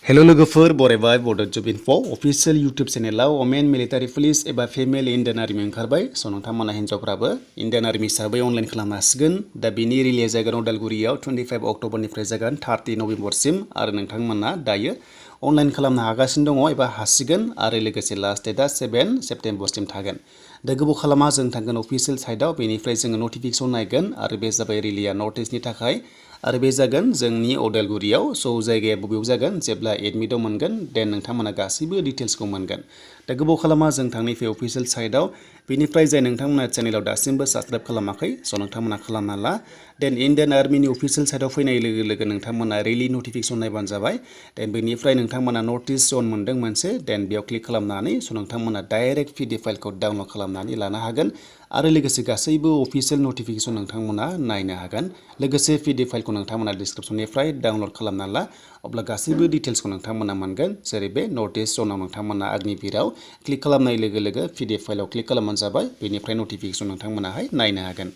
hello लोगोफोर बरायबाय Bodo' job info official YouTube चेनेलाव वमेन मिलिटारि पुलिस एबा फिमेल इन्डियान आर्मि ओंखारबाय स' नोंथांमोना हिन्जावफ्राबो इन्डियान आर्मि हिसाबै अनलाइन खालामनो हासिगोन दा बिनि रिलिज जागोन उदालगुरियाव 25 अक्ट'बरनिफ्राय जागोन 30 नभेम्बरसिम आरो नोंथांमोना दायो अनलाइन खालामनो हागासिनो दङ एबा हासिगोन आरो लोगोसे लास्ट डेटआ 7 सेप्टेम्बरसिम थागोन दा गोबाव खालामा जों थांगोन अफिसियेल साइटआव बेनिफ्राय जोङो नटिफिकेसन नायगोन आरो बे जाबाय रिलिया नर्थ इस्टनि थाखाय आरो बे जागोन जोंनि उदालगुरियाव स' जायगाया बबेयाव जागोन जेब्ला एडमिटआव मोनगोन देन नोंथांमोना गासैबो डिटेल्सखौ मोनगोन दा गोबाव खालामा जों थांनि अफिसियेल साइटआव बेनिफ्राय जाय नोंथांमोना चेनेलाव दासिमबो साबस्क्राइब खालामाखै स' नोंथांमोना खालामना ला देन इन्डियान आर्मिनि अफिसियेल साइटआव फैनाय लोगो लोगो नोंथांमोना रिलि नटिफिकेसन नायबानो जाबाय देन बेनिफ्राय नोंथांमोना नर्थ इस्ट जन मोनदों मोनसे देन बेयाव क्लिक खालामनानै स' नोंथांमोना डाइरेक्ट पिडिएफ फाइलखौ डाउनलड खालामनानै लानो हागोन आरो लोगोसे गासैबो अफिसियेल नटिफिकेसन नोंथांमोना नायनो हागोन लोगोसे पिडिएफ फाइलखौ नोंथांमोना डिसक्रिप्शननिफ्राय डाउनलड खालामना ला अब्ला गासैबो डिटेल्सखौ नोंथांमोना मोनगोन जेरै बे नर्थ इस्ट जनाव नोंथांमोना अग्निवीराव क्लिक खालामनाय लोगो लोगो पिडिएफ फाइलाव क्लिक खालामबानो जाबाय बेनिफ्राय नटिफिकेसन नोंथांमोनाहाय नायनो हागोन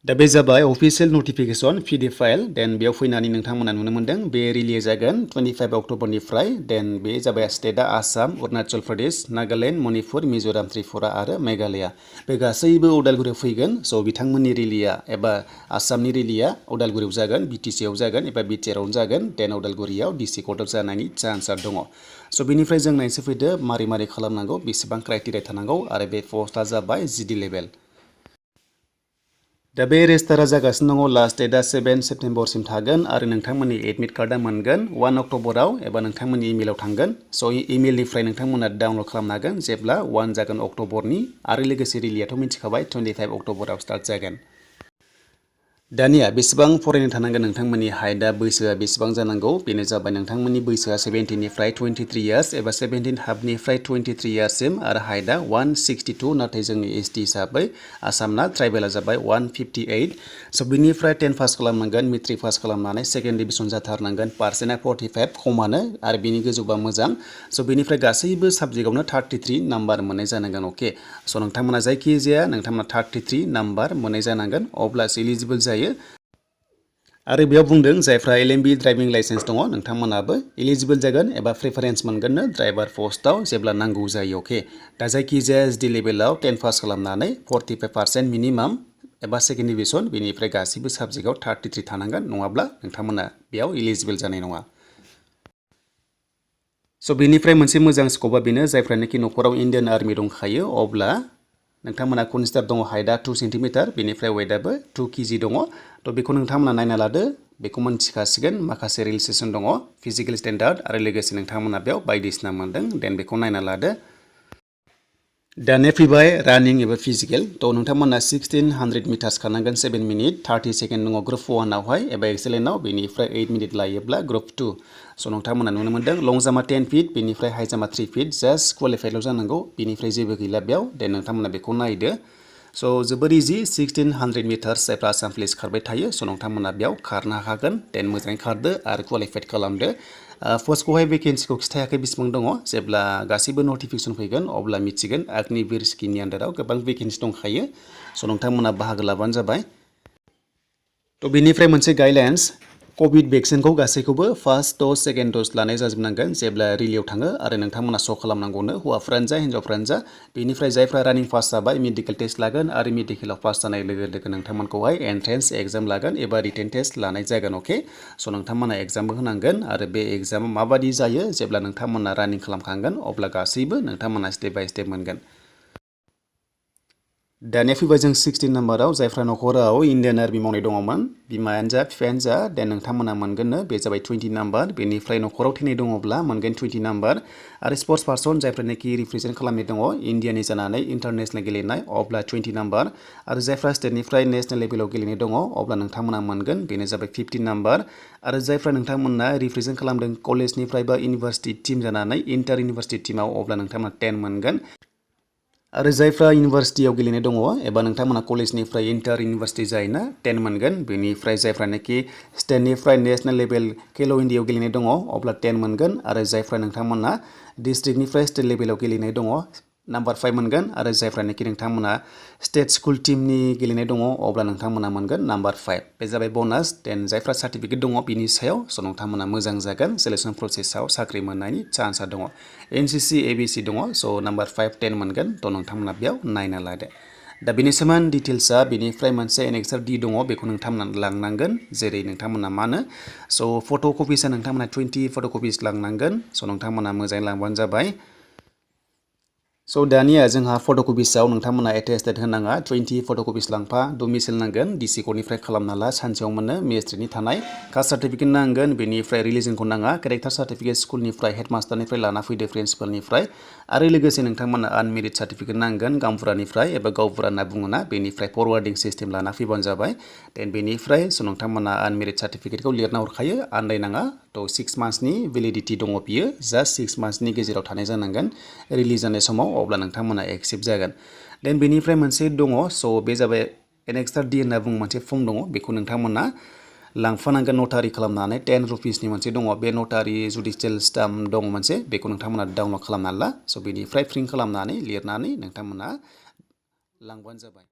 दा बे जाबाय अफिसियेल नटिफिकेसन पिडिएफ फाइल देन बेयाव फैनानै नोंथांमोना नुनो मोनदों बे रिलिज जागोन 25 अक्ट'बरनिफ्राय देन बे जाबाय स्टेटआ आसाम अरुणाचल प्रदेश नागालेण्ड मणिपुर मिज'राम त्रिपुरा आरो मेघालया बे गासैबो उदालगुरियाव फैगोन स' बिथांमोननि रिलिया एबा आसामनि रिलिया उदालगुरियाव जागोन बिटिसिआव जागोन एबा बिटिआरआवनो जागोन देन उदालगुरियाव डिसि कर्टआव जानायनि चान्सआ दङ स' बेनिफ्राय जों नायसो फैदो मारै खालामनांगौ बेसेबां क्राइटेरिया थानांगौ आरो बे पस्टआ जाबाय जिडि लेभेल दा बे रेजिस्टारा जागासिनो दङ लास्ट डेटआ 7 सेप्टेम्बरसिम थागोन आरो नोंथांमोननि एडमिट कार्डआ मोनगोन 1 अक्ट'बराव एबा नोंथांमोननि इमेलाव थांगोन स' इमेलनिफ्राय नोंथांमोना डाउनलड खालामनो हागोन जेब्ला 1 जागोन अक्ट'बरनि आरो लोगोसे रिलियाथ' मिथिखाबाय 25 अक्ट'बराव स्टार्ट जागोन दानिया बेसेबां फरायनो थानांगोन नोंथांमोननि हाइटआ बैसोआ बेसेबां जानांगौ बेनो जाबाय नोंथांमोननि बैसोआ 17 निफ्राय 23 इयार्स एबा 17 हाफनिफ्राय 23 इयार्ससिम आरो हाइटआ 162 नाथाय जोंनि एसटि हिसाबै आसामना ट्राइबेला जाबाय 158 स' बिनिफ्राय 10 पास खालामनांगोन मेट्रिक पास खालामनानै सेकेन्ड डिभिजन जाथारनांगोन पार्सेन्टआ 45 खमानो आरो बिनि गोजौबा मोजां स' बिनिफ्राय गासैबो साबजेक्टआवनो 33 नाम्बार मोननाय जानांगोन अके स' नोंथांमोना जायखिजाया नोंथांमोना 33 नाम्बार मोननाय जानांगोन अब्लासो इलिजिबल जायो आरो बेयाव बुंदों जायफ्रा एलएमबि ड्राइभिं लाइसेन्स दङ नोंथांमोनाबो इलिजिबल जागोन एबा प्रिफारेन्स मोनगोननो ड्राइभार पस्टआव जेब्ला नांगौ जायो अके दा जायखिजाया एसडि लेभेलाव 10 पास खालामनानै 45% मिनिमाम एबा सेकेन्ड डिभिजन बेनिफ्राय गासैबो साबजेक्टआव 33 थानांगोन नङाब्ला नोंथांमोना बेयाव इलिजिबल जानाय नङा स' बेनिफ्राय मोनसे मोजां स्क'पआ बेनो जायफ्रानोखि न'खराव इन्डियान आर्मि दंखायो अब्ला नोंथांमोना कनसिडार दङ हाइटआ 2 सेन्टिमिटार बेनिफ्राय वेटआबो 2 केजि दङ थ' बेखौ नोंथांमोना नायना लादो बेखौ मोनथिखासिगोन माखासे रिलेक्सेसन दङ फिजिकेल स्टेन्डार्ड आरो लोगोसे नोंथांमोना बेयाव बायदिसिना मोनदों देन बेखौ नायना लादो दानिया फैबाय रानिं एबा फिजिकेल थ' नोंथांमोना 1600 मिटार्स खारनांगोन 7 मिनिट 30 सेकेन्ड दङ ग्रुप 1 आवहाय एबा एक्सेलेन्टआव बेनिफ्राय 8 मिनिट लायोब्ला ग्रुप 2 स' नोंथांमोना नुनो मोनदों लं जाम्पआ 10 फिट बेनिफ्राय हाइ जाम्पआ 3 फिट जास्ट क्वालिफाइडल' जानांगौ बेनिफ्राय जेबो गैला बेयाव देन नोंथांमोना बेखौ नायदो स' जोबोर इजि 1600 मिटार्स जायफ्रा आसाम पुलिस खारबाय थायो स' नोंथांमोना बेयाव खारनो हागोन देन मोजाङै खारदो आरो क्वालिफाइड खालामदो पस्टखौहाय भेकेन्सिखौ खिथायाखै बेसेबां दङ जेब्ला गासैबो नटिफिकेसन फैगोन अब्ला मिथिगोन अग्निवीर स्किमनि आन्डाराव गोबां भेकेन्सि दंखायो स' नोंथांमोना बाहागो लाबानो जाबाय थ' बेनिफ्राय मोनसे गाइडलाइन्स कभिड भेक्सिनखौ गासैखौबो फार्स्ट ड'ज सेकेन्ड ड'ज लानाय जाजोबनांगोन जेब्ला रिलियाव थाङो आरो नोंथांमोना श' खालामनांगौनो हौवाफ्रानो जा हिन्जावफ्रानो जा बेनिफ्राय जायफ्रा रानिं पास जाबाय मेडिकेल टेस्ट लागोन आरो मेडिकेलाव पास जानाय लोगो लोगो नोंथांमोनखौहाय एन्ट्रेन्स एग्जाम लागोन एबा रिटेन टेस्ट लानाय जागोन अके स' नोंथांमोना एग्जामबो होनांगोन आरो बे एग्जामा माबादि जायो जेब्ला नोंथांमोना रानिं खालामखांगोन अब्ला गासैबो नोंथांमोना स्टेप बाय स्टेप मोनगोन दानिया फैबाय जों 16 नाम्बाराव जायफ्रा न'खराव इन्डियान आर्मि मावनाय दङमोन बिमायानो जा बिफायानो जा देन नोंथांमोना मोनगोननो बे जाबाय 20 नाम्बार बेनिफ्राय न'खराव थैनाय दङब्ला मोनगोन 20 नाम्बार आरो स्पर्ट्स पार्सन जायफ्रानोखि रिप्रेजेन्ट खालामनाय दङ इन्डियानि जानानै इन्टारनेसनेल गेलेनाय अब्ला 20 नाम्बार आरो जायफ्रा स्टेटनिफ्राय नेसनेल लेभेलाव गेलेनाय दङ अब्ला नोंथांमोना मोनगोन बेनो जाबाय 15 नाम्बार आरो जायफ्रा नोंथांमोना रिप्रेजेन्ट खालामदों कलेजनिफ्राय बा इउनिभार्सिटि टिम जानानै इन्टार इउनिभार्सिटि टिमाव अब्ला नोंथांमोना 10 मोनगोन आरो जायफ्रा इउनिभार्सिटियाव गेलेनाय दङ एबा नोंथांमोना कलेजनिफ्राय इन्टार इउनिभार्सिटि जायोना 10 मोनगोन बेनिफ्राय जायफ्रानोखि स्टेटनिफ्राय नेसनेल लेभेल खेल' इन्डियायाव गेलेनाय दङ अब्ला 10 मोनगोन आरो जायफ्रा नोंथांमोना डिस्ट्रिक्टनिफ्राय स्टेट लेभेलाव गेलेनाय दङ नाम्बार 5 मोनगोन आरो जायफ्रानोखि नोंथांमोना स्टेट स्कुल टीमनि गेलेनाय दङ अब्ला नोंथांमोना मोनगोन नाम्बार 5 बे जाबाय बोनास देन जायफ्रा सार्टिफिकेट दङ बिनि सायाव स' नोंथांमोना मोजां जागोन सिलेक्शन प्रसेसआव साख्रि मोननायनि चान्सआ दङ एनसिसि एबिसि दङ स' नाम्बार 5 10 मोनगोन थ' नोंथांमोना बेयाव नायना लादो दा बेनि सोमोन डिटेल्सआ बेनिफ्राय मोनसे एनेक्सार डि दङ बेखौ नोंथांमोना लांनांगोन जेरै नोंथांमोना मानो स' फट' कपिसआ नोंथांमोना 20 फट' कपिस लांनांगोन स' नोंथांमोना मोजाङै लांबानो जाबाय स' दानिया जोंहा फट' कपिसआव नोंथांमोना एटेस्टेड होनाङा 20 फट' कपिस लांफा डमिसाइल नांगोन डिसि क'डनिफ्राय खालामना ला सानसेयाव मोनो मेजिस्ट्रेटनि थानाय कास्ट सार्टिफिकेट नांगोन बेनिफ्राय रिलिजनखौ नाङा केरेक्टार सार्टिफिकेट स्कुलनिफ्राय हेडमास्टारनिफ्राय लाना फैदो प्रिन्सिपालनिफ्राय आरो लोगोसे नोंथांमोना आनमेरिड सार्टिफिकेट नांगोन गावबुरानिफ्राय एबा गावबुरा होनना बुङोना बेनिफ्राय फरवार्डिं सिस्टेम लाना फैबानो जाबाय देन बेनिफ्राय स' नोंथांमोना आनमेरिड सार्टिफिकेटखौ लिरना हरखायो आन्दायनाङा थ' 6 मान्थसनि भेलिडिटि दङ बियो जास्ट 6 मान्थसनि गेजेराव थानाय जानांगोन रिलिज जानाय समाव अब्ला नोंथांमोना एक्सेप्ट जागोन देन बेनिफ्राय मोनसे दङ स' बे जाबाय एनेक्सार डि होनना बुङो मोनसे फर्म दङ बेखौ नोंथांमोना लांफानांगोन नटारि खालामनानै 10 रुपिसनि मोनसे दङ बे नटारि जुडिशियेल स्टाम्प दङ मोनसे बेखौ नोंथांमोना डाउनलड खालामना ला स' बेनिफ्राय प्रिन्ट खालामनानै लिरनानै नोंथांमोना लांबानो जाबाय